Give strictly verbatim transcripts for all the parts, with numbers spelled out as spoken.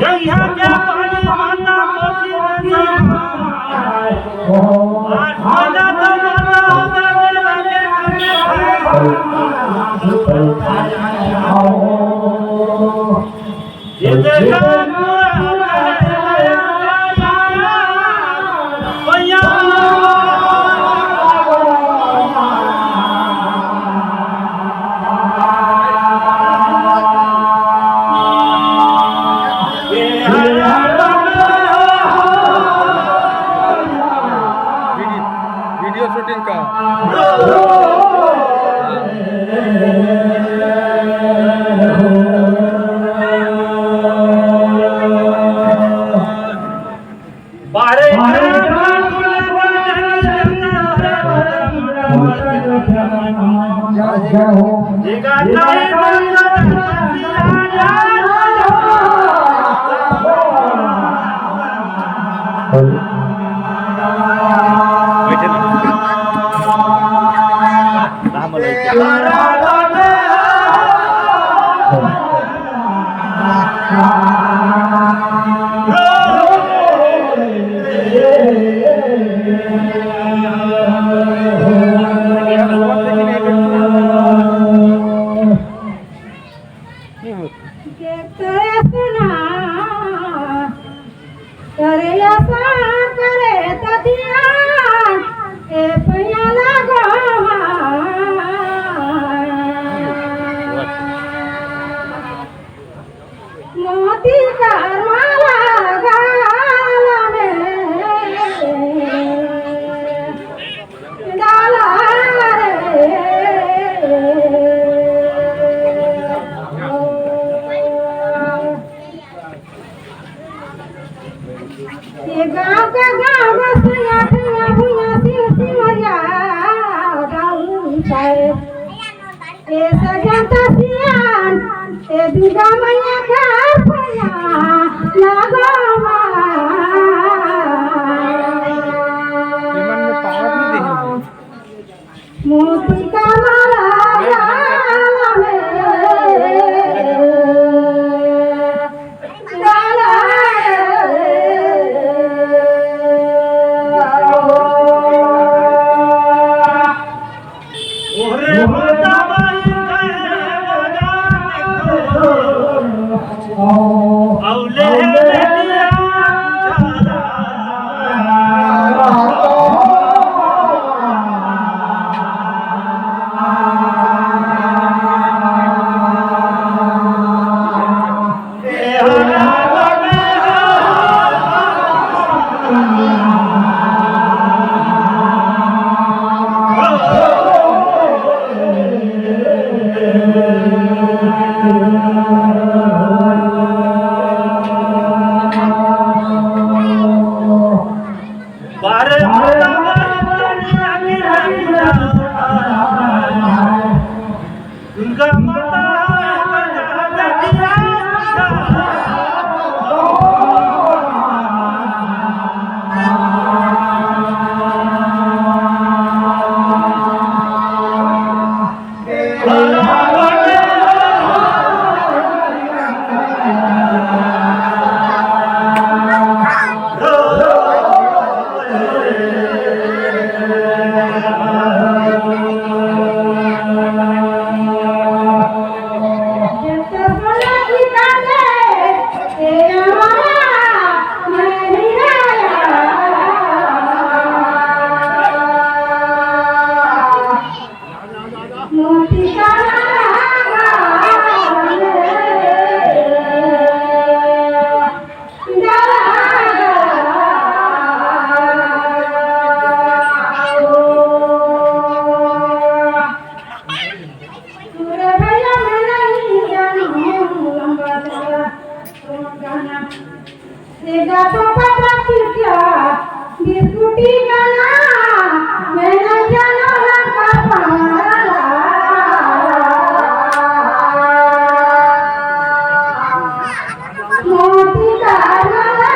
जइहा के पानी माता कोसी में समाय। आज मजा तो मजा होता मेरा के संगे। ये देखा भैया। वीडियो, वीडियो शूटिंग का। करे सुना, करे आशा, करे तो ध्यान, ए पैया लगो। मोती कर माला गाल में डाला रे। ये गाँव का गाँव बस आठिया भुइया शिव शिवरिया गाँव पाए। ए सजन तो सियान, ए दुर्गा मैया का फैया लगो माँ। मोती का माला गाल में डाला। दुर्गा माता। बिस्कुटी गाना, मैं ना जानो ना का पारा। मोती का माला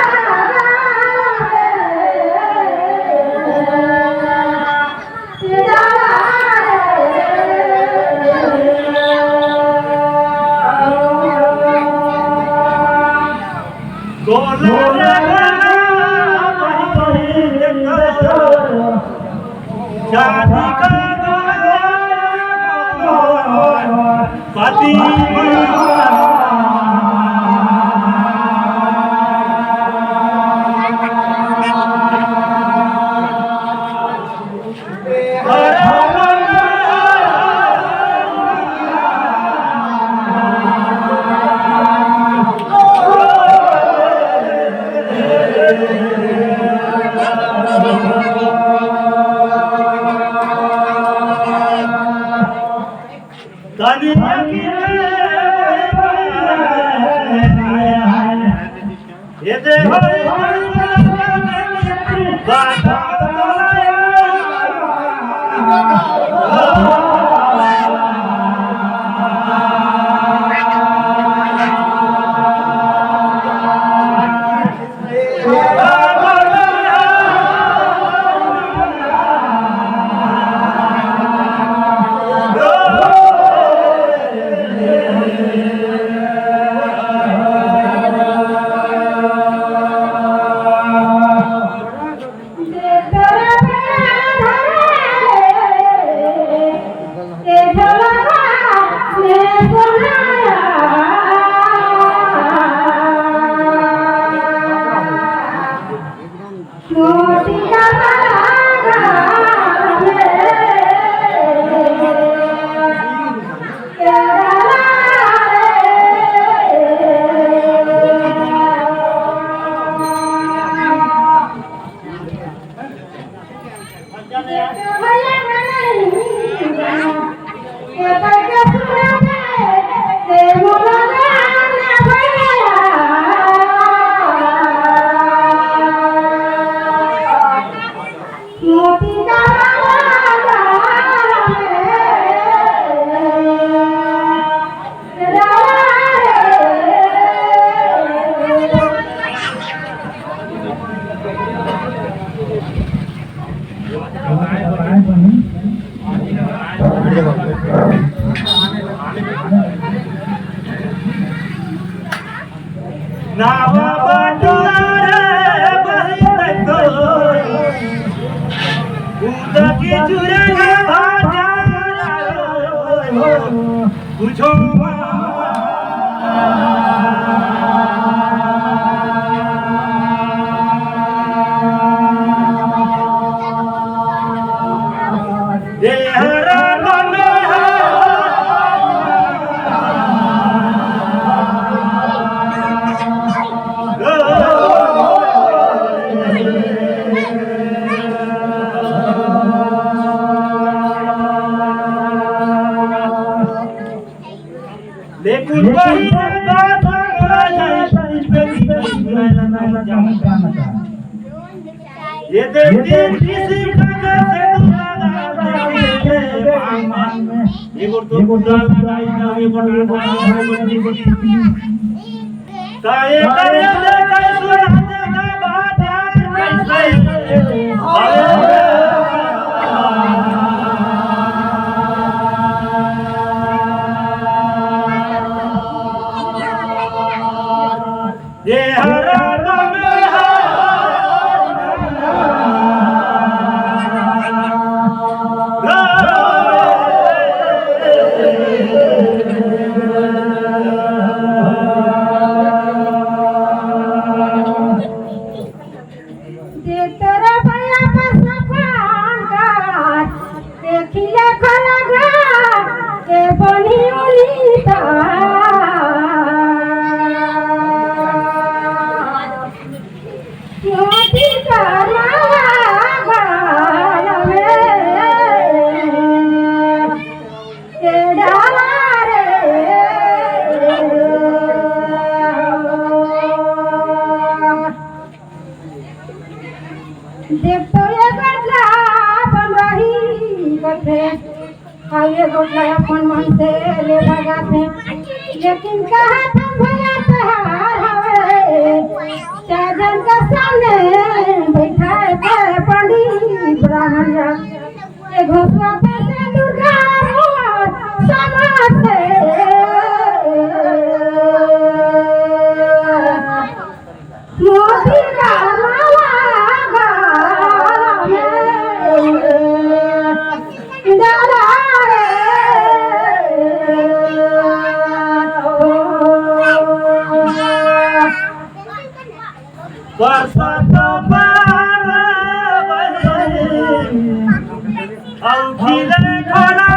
नावा बटुआ रे बहिन तो, उदा की चुरे के भाजा, बुझो लेकिन वही बात ये दे तीन किसी का जैसे दूसरा, एगो तो पूरा लगाई ना, एगो तो पूरा लगाई ना। देख तो ये गटला अपन रही कथे, अउ ये गटला अपन मन से ले भगाथे। लेकिन कहा तुम भैया तहार हवे, चार जन के सामने बैठाए थे पंडित ब्राह्मण। ये घोसला पे से दुर्गा और समाज से मोती का माला गला में। बरसत बार बहिनी, अउ खिले खड़ा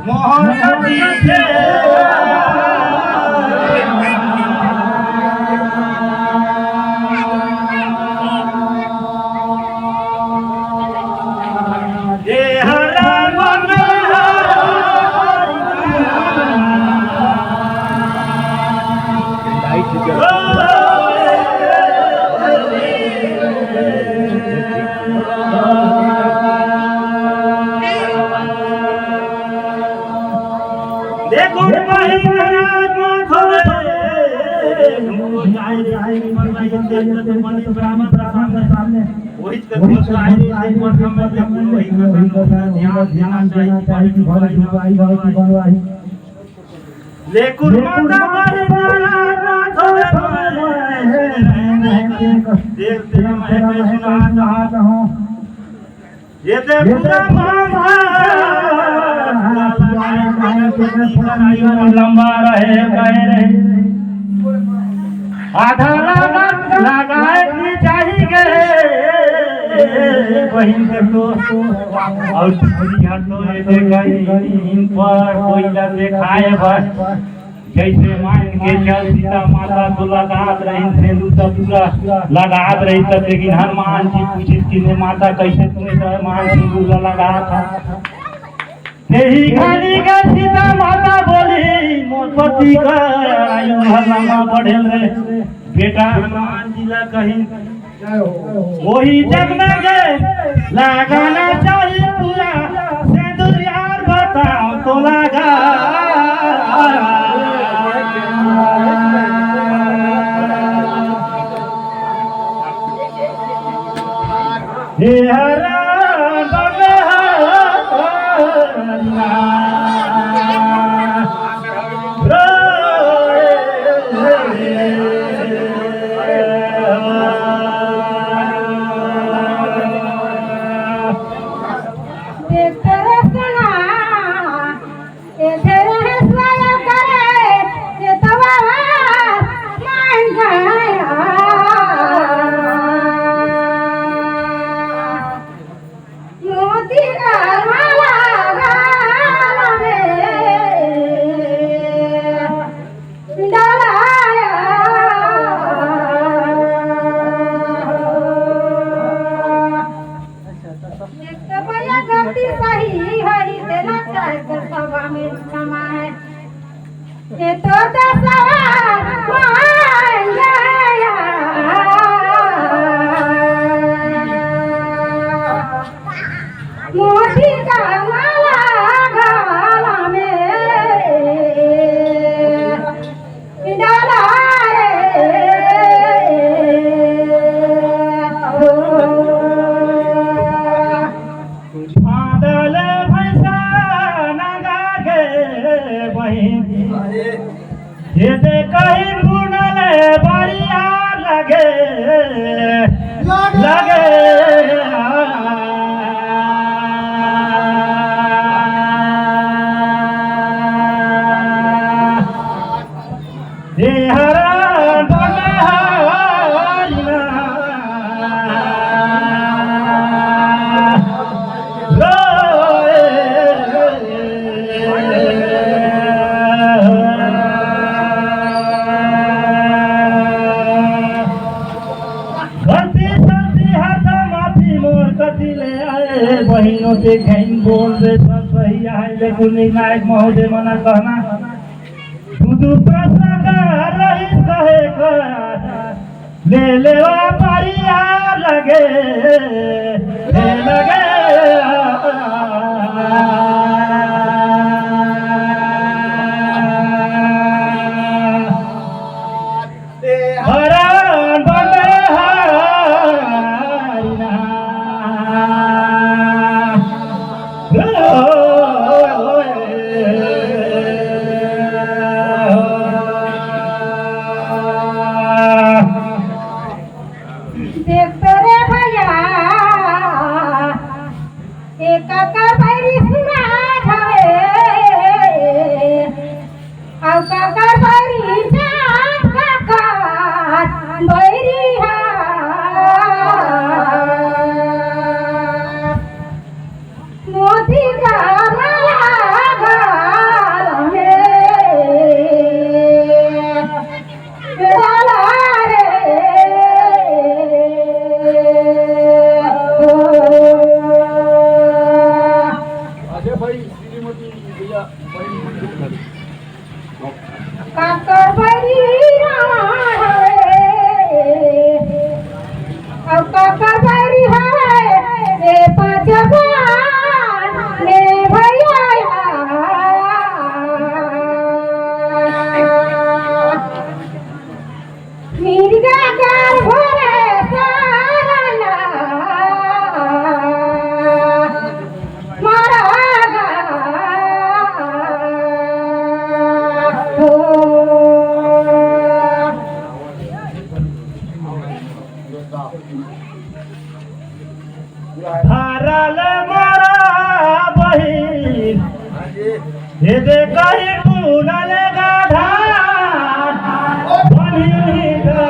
मोहन पीछे। देखो भाई महाराज, माथो रे। वही कथन आए रे, एक बार हम लोग वही कथन, वही कथन, ध्यान देना चाहिए कि बड़ी दुआई, बड़ी दुआई। लेकिन माता बड़ी नाराज ना थोड़े देख तेरा मैं सुना रहा हूँ। ये ते पूरा मांग लंबा रहे, कहे रहे। आधा लागत लगाए की चाहिए बहिन के तो, और दूसरी हाथ तो ऐसे कहीं पर कोई ना देखाए बस। जैसे मान के चल सीता माता तो लगात रही, सिंदूर तो पूरा लगात रही तब, लेकिन हनुमान जी पूछिस कि ने माता कैसे तूने हनुमान सिंदूर लगात है? यही खानी का सीता माता बोली, मोर पति का आयु हर लम्बा बढ़ेल रे। बेटा हनुमान जी ला कही, वही जग में गए लगाना चाहिए पूरा, सिंदूर यार बताओ तो लगा। हे हरा बगहरा। एक तो भैया गलती सही है, देना चाहे तो सभा में क्षमा है। ये तो दसवा मांगे मोती का माला गला में डाला रे। बादल भैंसा नंगा के बहिन, ये दे कहीं बुनल बरिया लगे, लगे। हे हरा डोले हरिया। गलती सलती हाथ माफी मोर कति ले आए, बहिनों के घैन बोल दे सब सही आए, लेकिन नायक महोदय मना कहना। दू दू प्रश्न का रही कहे का, ले लेवा परिया लगे, ले लगे। हरण बने हरिना। देख तो रे भैया, एक का बैरी सुना काकर बैरी रावण हवे, अउ काकर बैरी हवे, ए पांचवा ने भैया। मिर्गा कर भरे सारना मरा गा। धरल मोरा बहिन, ये दे कहीं फूलल गाधा, बहिन गा।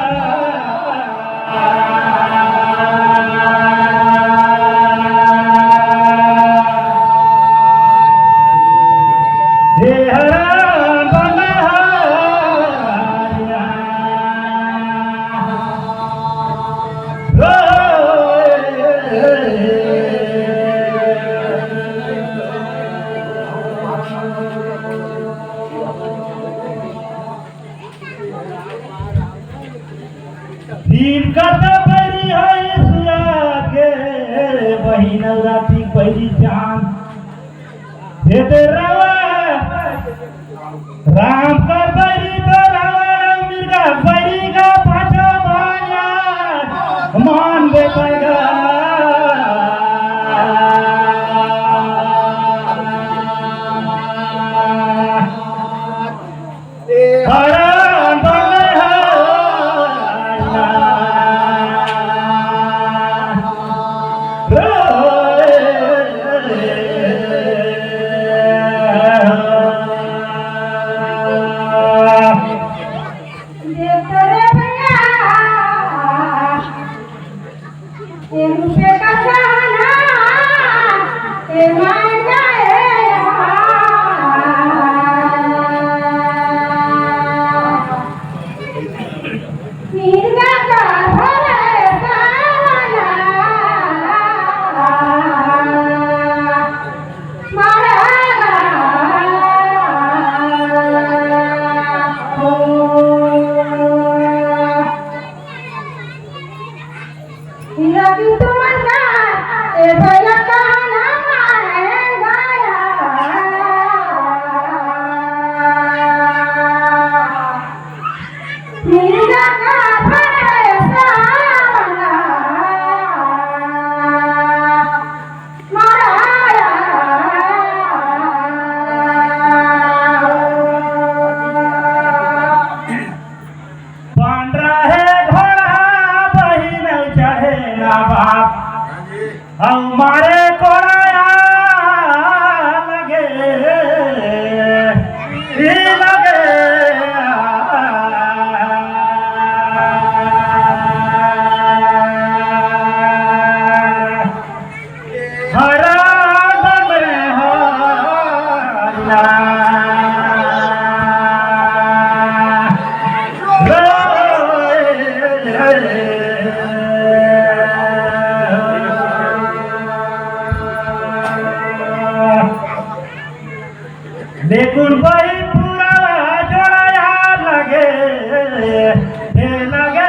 हे हरा बनहारिया। दिन का तो बरी है सुरात के, बहिन राती बरी चांद। हे दे रावण, राम का बैरी तो रावण, मिर्गा बैरी का पाछो माया, मान बेटैगा। हरण बने हरण। देख रे भैया, ए रूपे का गहना, ए मांगा ए हार। मिर्गा का भरे सावना। पांडरा हे घोड़ा बहिन चढ़े ना बाप, अउ मारे कोड़ा लगे, ई लगे। हरा दम रे हरा। लेकिन वही पूरा जोड़ा यार लगे, हे लगे।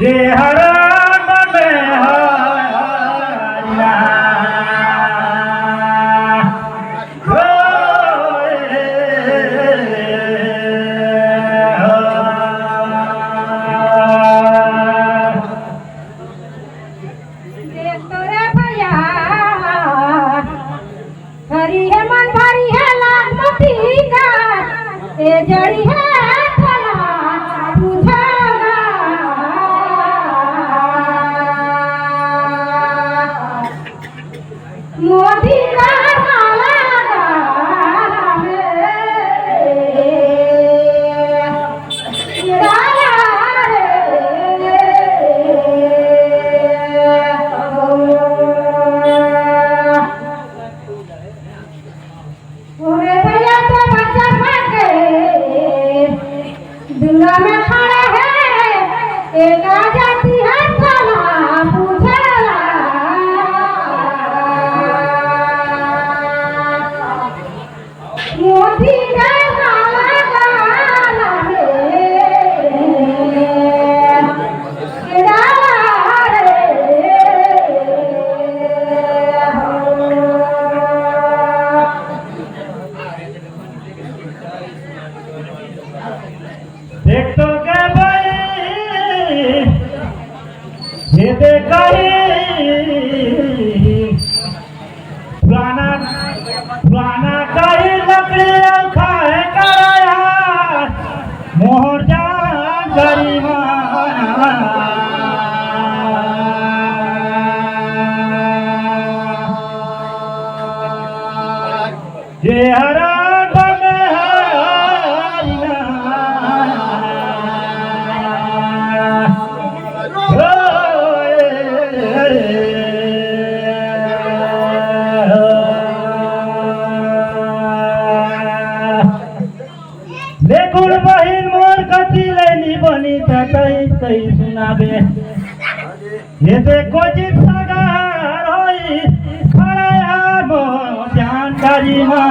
ये हरा में हरा। देख तोरे भैया, हरी है मन भरी है लाख मोती का, ए जड़ी है फला बुझाना। मोदी का काला गाल में डाला रे। ओरे भैया तो बच्चा भाग गए। ये दे कही फलाना, फलाना कही लकड़ी अउ खाए कराया, मोर जान करी माँ। ये हरा बन हरिया। लेकुन बहिन मोर कति ले नी बनी त कई कई सुनाबे। ये देखो जी सगार होई, खड़े आबो जानकारी माँ।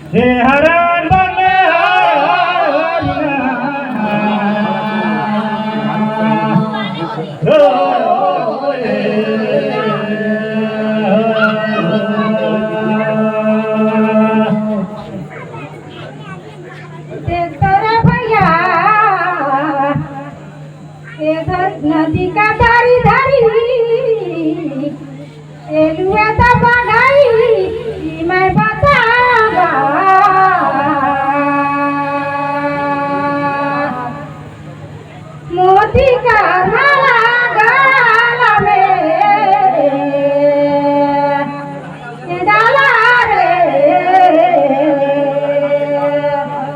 हे हरान बने हरिया। ओ, ओ, ए। तेतरा भैया, ए धर-, नदी का धारी धारी, ए लुआ ता बगाई, ई मैं बतावा। मोती का माला गला में डाला रे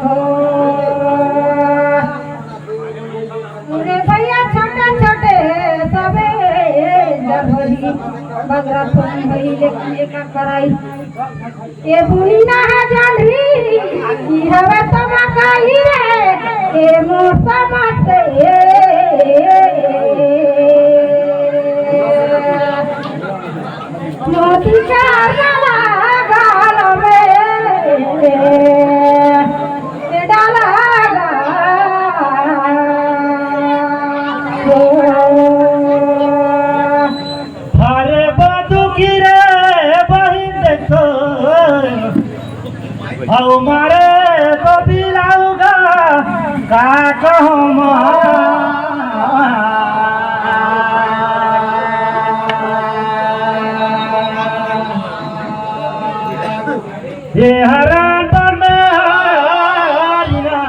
हो। अरे भैया, छोटे छोटे सबे जब होई, बगरा थोड़ी होई, लेकिन एक कराई। ये बुनिया है जान रही, कि हवा समा का ही रहे, ये मौसम से। मोती का गला गाल में डाला। अरे बातू की रे बहिन देखो, अउ मारे तो दिलाऊगा का कहूँ माँ। ये हरान में हरिया।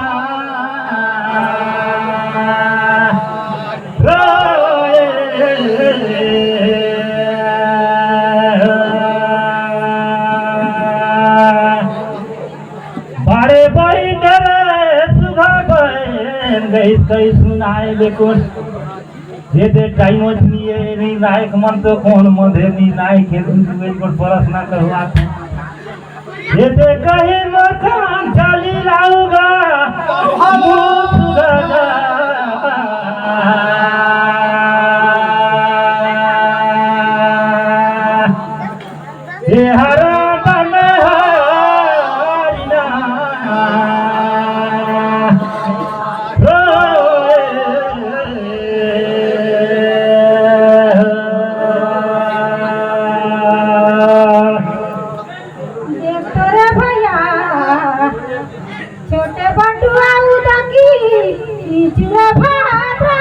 बड़े बहिन रे सुधा बहिन गई कई सुनाए बेकुन। ये दे टाइम नहीं है, नहीं नायक मन तो कौन मन है, नहीं नायक है, दूसरे को परस ना करवा। ये दे कहीं मकान चाली लाऊगा, मुफ्त गाजा। ये हरा बन हरिया। देख तोरे भैया, छोटे बटुआ उदकी, इचुरा भाता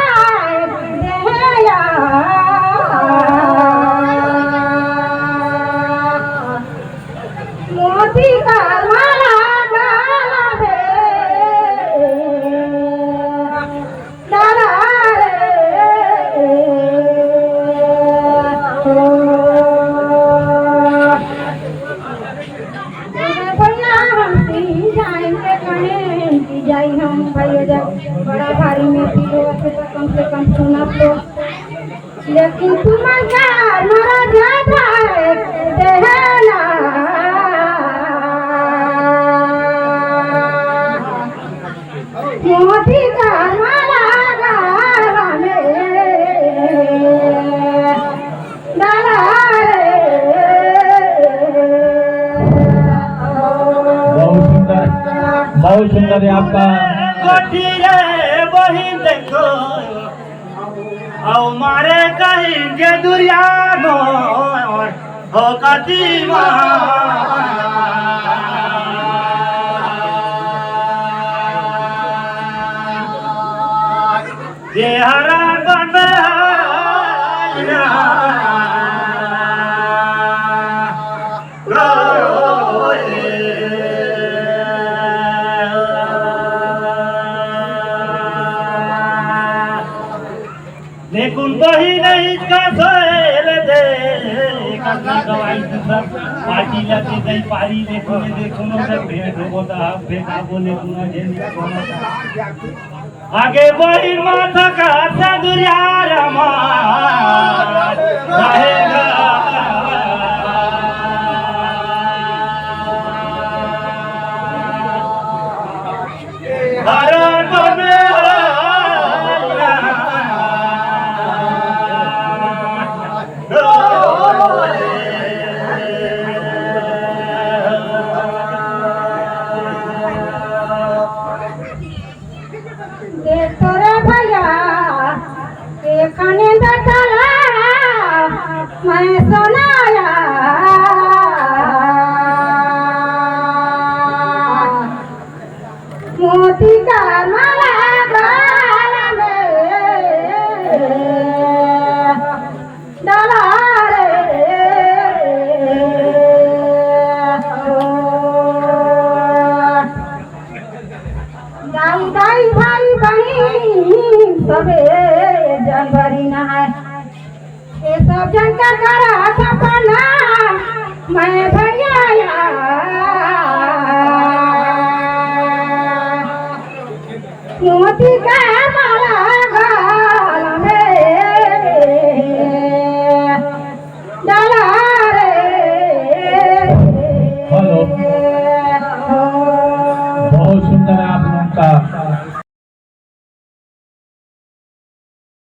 देहया। मोती का माला गाला में डाला रे। भैया हम तीन जाएंगे कहें कि जाई हम भैया जब बड़ा भारी में पीलो से तो कम से कम सुना तो। लेकिन तुमन का मरा जाता है देहला। मोती का माला गाला में डाला रे। बहुत सुंदर, बहुत सुंदर है आपका। गोटी रे बहिन देखो, अउ मारे कहीं के दुरिया मोर हो कती माँ। हरा बंधाई ना। लेकिन बही नहीं का सोयल दे, का दवाई दूसरा पार्टी लगे दई पारी, लेकिन देखो ना, भेंट हो गो ता, भेंट आ बोले तू ना, जे नहीं आगे बही माता का सदुरिया रमा रहेगा। हरा बंधाई ना। देख तोरे भैया, एखने दतला मैं सोनाया। मोती का माला गला में डाला रे। दाई दाई भाई बहिन सबे जनवरी नहाय। ये सब जन का करा सपना मैं भैया मोती का माला गला में डाला रे। हेलो। बहुत सुंदर आप लोगों का